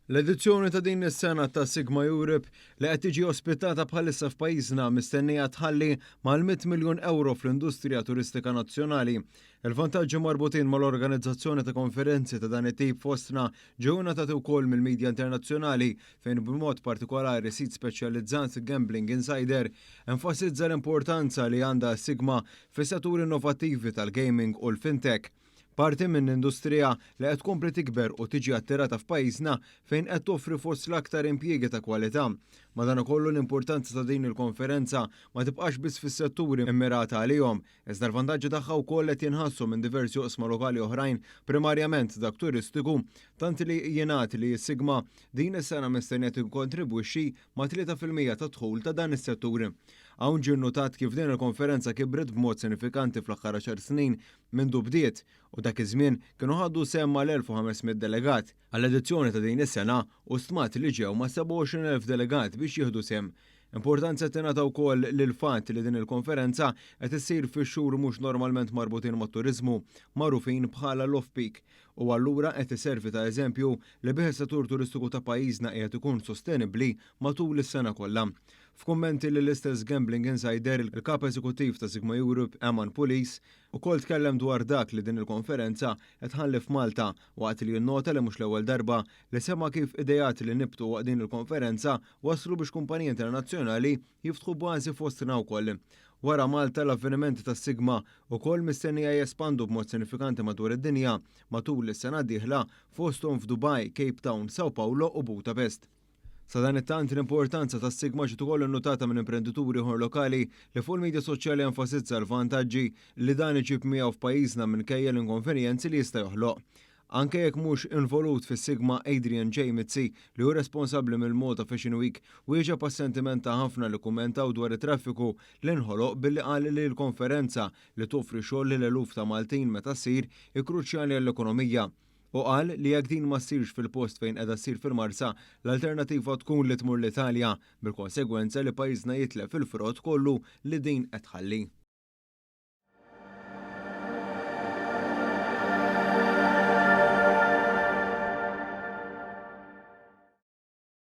L-edizzjoni ta' din is-sena ta' Sigma Europe li qed tiġi ospitata bħalissa f'pajjiżna mistennija tħalli mal-100 miljun ewro fl-industrija turistika nazzjonali. Il-vantaġġi marbutin mal-organizzazzjoni ta' konferenzi ta' dan it-tip fostna ġew ngħatati wkoll mill-midja internazzjonali fejn b'mod partikolari sit speċjalizzat Gambling Insider enfasizza l-importanza li għandha Sigma fis-setturi innovattivi tal-gaming u l-fintech. Parti minn industrija li qed tkompli tikber u tiġi attirata f'pajjiżna fejn qed toffri fost l-aktar impjiegi ta' kwalità. Madankollu l-importanza ta' din il-konferenza ma tibqax biss fis-setturi immirata għalihom, iżda l-vantaġġi tagħha wkoll qed jinħassu minn diversi oqsma lokali oħrajn, primarjament dak turistiku, tant li jingħad li s-Sigma din is-sena mistennija tikkontribwixxi ma' 3% tad-dħul ta' dan is-settur. Hawn ġie nnutat kif din il-konferenza kibret b'mod sinifikanti fl-aħħar għaxar snin mindu bdiet u dak iż-żmien kienu ħadu sehem mal-1,500 delegat. Għall-edizzjoni ta' din is-sena hu stmat li ġew ma' 27,000 delegat biex jieħdu sehem. Importanza tingħata wkoll lill-fatt li din il-konferenza qed issir fi xhur mhux normalment marbutin mat-turiżmu, magħrufin bħala l-off-peak, u allura qed iservi ta' eżempju li bih is-settur turistiku ta' pajjiżna qiegħed ikun sostenibbli matul is-sena kollha. F'kummenti lill-istess Gambling Insider, il-Kap Eżekuttiv ta' Sigma Europe, Eman Pulis, ukoll tkellem dwar dak li din il-konferenza qed tħalli f'Malta waqt li jinnota li mhux l-ewwel darba li sema' kif ideat li nibtu waqt din il-konferenza wasslu biex kumpaniji internazzjonali jiftħu bażi fostna wkoll. Wara Malta, l-avvenimenti tas-Sigma ukoll mistennija jespandu b'mod sinifikanti madwar id-dinja matul is-sena d-dieħla fosthom f'Dubai, Cape Town, Sao Paulo u Budapest. Sadanittant l-importanza tas-Sigma ġiet ukoll innutata minn imprendituri ieħor lokali li fuq il-midja soċjali enfasizza l-vantaġġi li dan iġib miegħu f'pajjiżna minkejja l-inkonvenjenzi li jista' joħloq. Anke jekk mhux involut fis-Sigma Adrian J. Mizzi li hu responsabbli mill-Malta Fashion Week wieġeb għas-sentiment ta' ħafna li kummentaw dwar it-traffiku li nħoloq billi qal li l-konferenza li toffri xogħol lil eluf ta' Maltin meta ssir hi kruċjali għall-ekonomija. Hu qal li jekk din ma ssirx fil-post fejn qiegħda ssir fil-Marsa, l-alternattiva tkun li tmur l-Italja, bil-konsegwenza li pajjiżna jitlef il-frott kollu li din qed tħalli.